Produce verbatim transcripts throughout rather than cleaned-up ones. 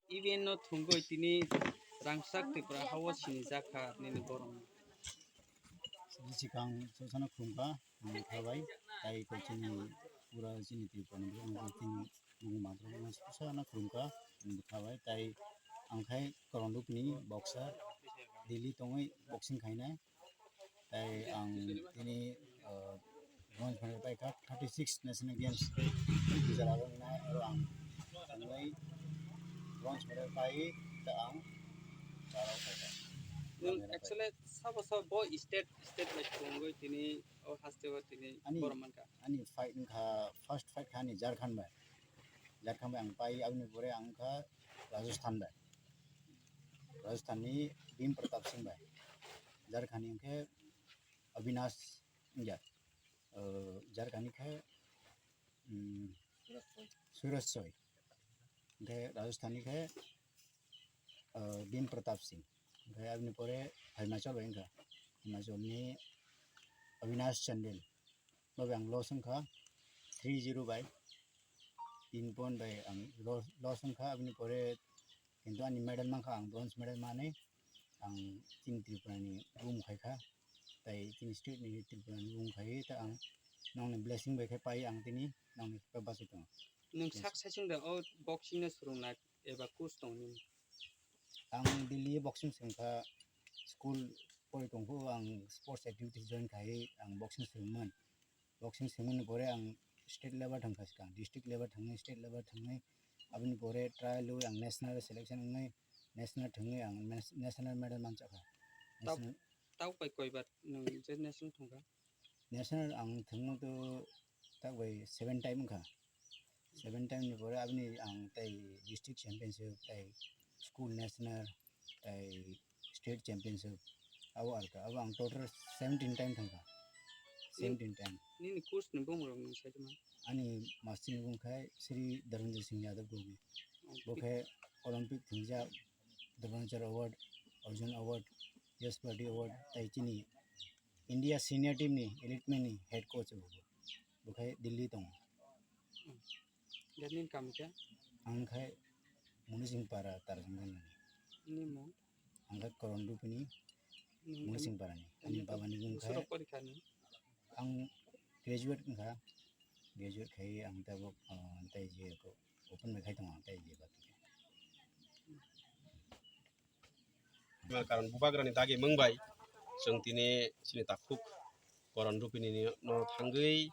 event no thwngwi tini rangchak Tripura hao sinijak kha nini borok. Bwswkang chwngsano khulumkha, ang khabai, tai kok chini pura chini Tripura ni borok chini bumung mantra no chwngsano khulumkha, ang khabai, tai ang khai Karan Rupini boxer, Delhi tongwi boxing khainai. Tai ang tini, ah, bronze medal paikha thirty six National Games Gujarat o wngnai, aro ang thangnai bronze medal pai ta ang charo khaikha. Nwng actually sabo sabo bo state, state bai thwngwi tini o haste o tini Ani, borok mankha. Ani fight wngkha, first fight kha ani Jharkhand bai. Jharkhand bai ang pai, aboni pore ang wngkha Rajasthan bai. Rajasthan ni Bhim Pratap Singh bai. Jharkhand ni wngkhe Avinash India, uh, Jharkhand ni khe, um, Suraj Choi, hingkhe Rajasthan ni khe, uh, Bhim Pratap Singh, hingkhe aboni pore Himachal bai wngkha, Himachal ni Avinash Chandel, bo bai ang loss wngkha three zero bai, tin point bai ang loss, loss wngkha, aboni pore kintu ani medal mankha ang bronze medal manwi, ang chini Tripura ni bumung khaikha. Tai chini state ni Tripura ni bumung khai ta ang nokni blessing bai khe pai ang tini nokni khe bachai tongo. Nwng sak saichung da o boxing no swrwngna eba coach tong nini? Ang Delhi boxing swrwngkha, school pori tongkhu ang sports activities join khai ang boxing swrwngmani. Boxing swrwngmani pore ang state level thangkha swkang, district level thangwi, state level thangwi, aboni pore trial o ang national selection wngwi national thangwi ang nas-, national medal manchakha. Tab- National Tabuk bai koibar nwng je national thangkha? National ang thwngmo to tak bai seven time wngkha. Seven time ni pore aboni ang tai district championship, tai school national, tai state championship, abo arka, abo ang total seventeen time thangkha. Seventeen time. Nini coach ni bumung rok nwng sai tongma? Ani master ni bumung khai Sri Dharmendra Singh Yadav Gogi. Oh, bo khe Olympic thwngjak, Dharmendra Award, Arjun Award, Yash Bharati Award, tai chini India senior team ni elite man ni head coach bo. Bo khai Delhi tongo. Hmm. Nini kami khe? Ang khai Munising Para Tarjong Ganani. Nini mung? Ang khai Karan Rupini, hmm, Munising Para ni. Ani baba ni mung khai. Surok porikha ni? Ang graduate wngkha. Graduate khai ang tabuk, ah, tai je ko open bai khai tongo ang tai je baki. Karon bubagrani dagi mung bai chwng tini chini takhuk Karan Rupini no thangwi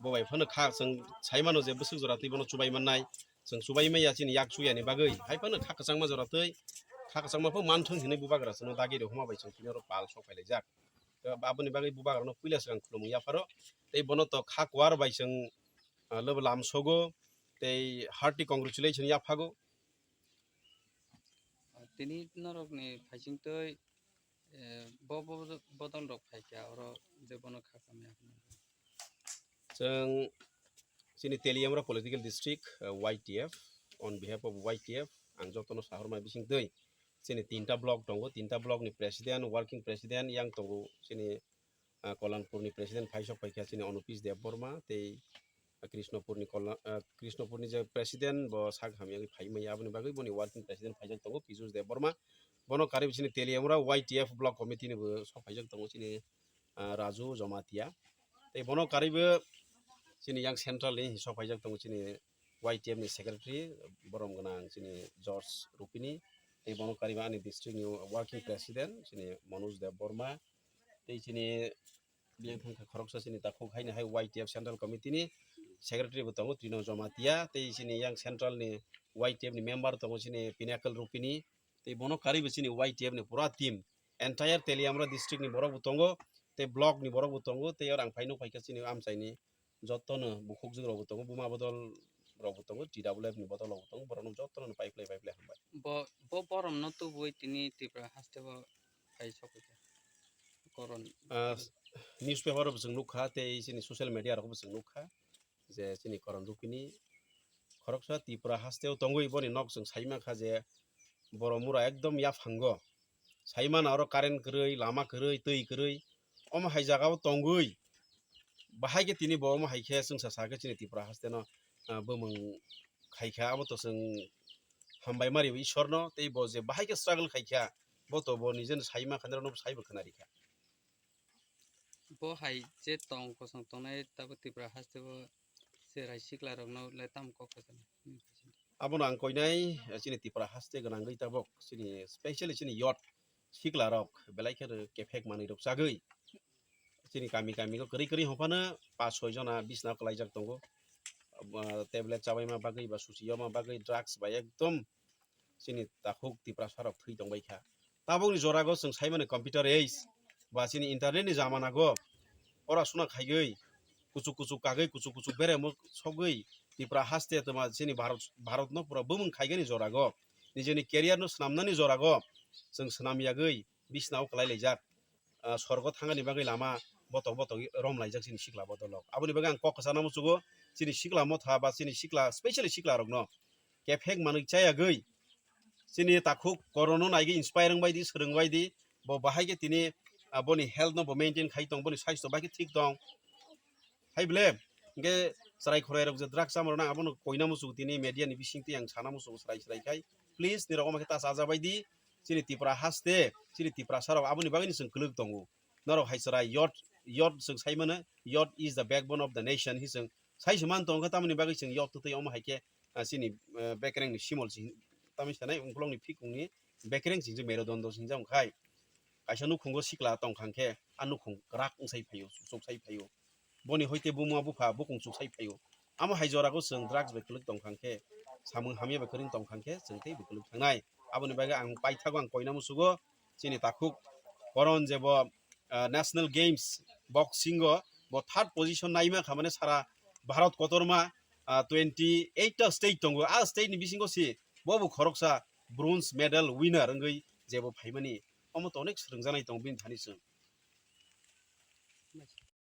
bo bai phano kha chwng sai mano je bwswk jora twi bono chubai mannai, chwng chubai maya chini yak chuya ni bagwi hai phano kha kwchangma jora twi kha kwchangma pho manthung hinwi bubagra chwngno dagi rw hwnma bai chwng tini oro pal sok phailaijak. Aboni bagwi bubagrano puila swkang khulumung yapharo tei bono to kha kuar bai chwng, ah, lobo lamsogo tei hearty congratulation yaphago. Tini norokni phaisingtwi, eh, bo, bo, bodol rok phaikha oro je bono kha kamya hwnwi. Chwng chini Teliamura political district, eh, Y T F, on behalf of Y T F, ang jotono sahorma bisingtwi chini tinta block tongo, tinta block ni president, working president yang tongo chini, ah, Kolanpur ni president phaisok phaikha chini Onupis Debbarma tei Krishnapur ni Kola-, ah, Krishnapur ni je president bo sak hamya wngwi phai maya, aboni bagwi boni working president phaijak tongo Piyush Debbarma. Bono karwi chini Teliamura Y T F block committee ni bo sok phaijak tongo chini, ah, Raju Jamatia. Tei bono karwi bo chini yang central ni sok phaijak tongo chini Y T F ni secretary borom gwnang chini George Rupini. Tei bono karwi bo ani district ni working president chini Manoj Debbarma. Tei chini biyang thangkha khoroksa chini takhuk haini hai Y T F Central Committee ni Secretary bo tongo Trino Jamatia, tei chini yang Central ni Y T F ni member tongo chini Pinnacle Rupini, tei bono karwi bo chini Y T F ni pura team, entire Teliamura district ni borok bo tongo, tei block ni borok bo tongo, tei oro ang phai nuk phaikha chini amchaini jotono bukhukjwk rok bo tongo, buma bodol rok bo tongo, T W F ni bodol rok bo tongo, borok no jotono no pai phlai, pai phlai hambai. Bo, bo borom no tubui tini Tripura haste bo phai sokphaikha. Koron. Ah, newspaper rok bo chwng nukha, tei chini social media rok bo chwng nukha, je chini Koron Rupini khoroksa Tripura hasteo tongwi boni nok chwng sai mankha je borok mura ekdom yaphango. Sai mano oro current kwrwi, lama kwrwi, twi kwrwi. Omo hai jagao tongwi, bahai khe tini bo omo hai khe chwngsa sa khe chini Tripura hasteno, ah, bumung khaikha, abo to chwng hambai mari Ishwarno, tei bo je bahai khe struggle khai kha, bo to bo nijeni sai ma kha, norokno sai bo khna ri kha. Bo hai je tong kosong tongnai tabo Tripura haste bo cherai sikla rokno le tam kok kha. Abono ang koinai, eh, chini Tripura haste gwnangwi tabok chini specially chini youth sikla rok belai khe kephek manwi rok chagwi chini kami kami o kwrwi kwrwi hwnphano pas soi jona bisna kwlaijak tongo. Ah, tablet chabaima bagwi ba susi yoma bagwi drugs bai ekdom chini takhuk Tiprasa rok thwi tongbai kha. Tabukni jorago chwng saimani computer age ba chini internet ni jamanago ora suna khaigwi kuchuk kuchuk kagwi kuchuk kuchuk beremo sogwi Tipra haste toma chini Bharat, Bharat no pura bumung khaigani jorago nijeni career no swnamnani jorago chwng swnam yagwi bisnao kwlai laijak. Ah, sorgo thangani bagwi lama botok botok rom laijak chini sikla bodolok. Aboni bagwi ang kok kwchana muchugo chini sikla motha ba chini sikla, specially sikla rokno kephek manwi chayagwi chini takhuk korono naigwi inspire wngbai di, swrwngbai di, bo bahai khe tini, ah, boni health no bo maintain khai tong, boni saisto bai khe thik tong. Hai bele, hingke chwrai khwrai rok je drugs chamar nang abono koina muchung tini media ni bising twi ang sana muchung chwrai chwrai khai. Please nirok omo khe ta chajabai di, chini Tipra haste, chini Tiprasa rok aboni bagwi ni chwng kwlwk tongo. Norok hai chwrai youth, youth chwng sai mano, youth is the backbone of the nation hi chwng sai se man tong khe tamoni bagwi chwng youth twi omo hai khe, ah, chini, eh, bekereng ni simol si tamni sanai ungkulok ni phikung ni bekereng chwng je merudondo sing jang khai. Kaisa nukhungo sikla tong khang khe a nukhung kwrak wng sai phaio, chuk sai phaio. Boni hoite buma bupha bukung chuk sai phaio. Amo hai jorago chwng drugs bai kwlwk tong khang khe, samung hamya bai kwrwng tong khang khe chwng tei bai kwlwk thangnai. Aboni bagwi ang paithago ang koina musugo chini takhuk koron je bo, ah, National Games boxing o bo third position naima kha mane sara Bharat kotorma, ah, twenty eight ta state tongo. A state ni bisingo si bo bo khoroksa bronze medal winner wngwi je bo phaimani. Omo to onek swrwngjaknai tongo bini thani chwng.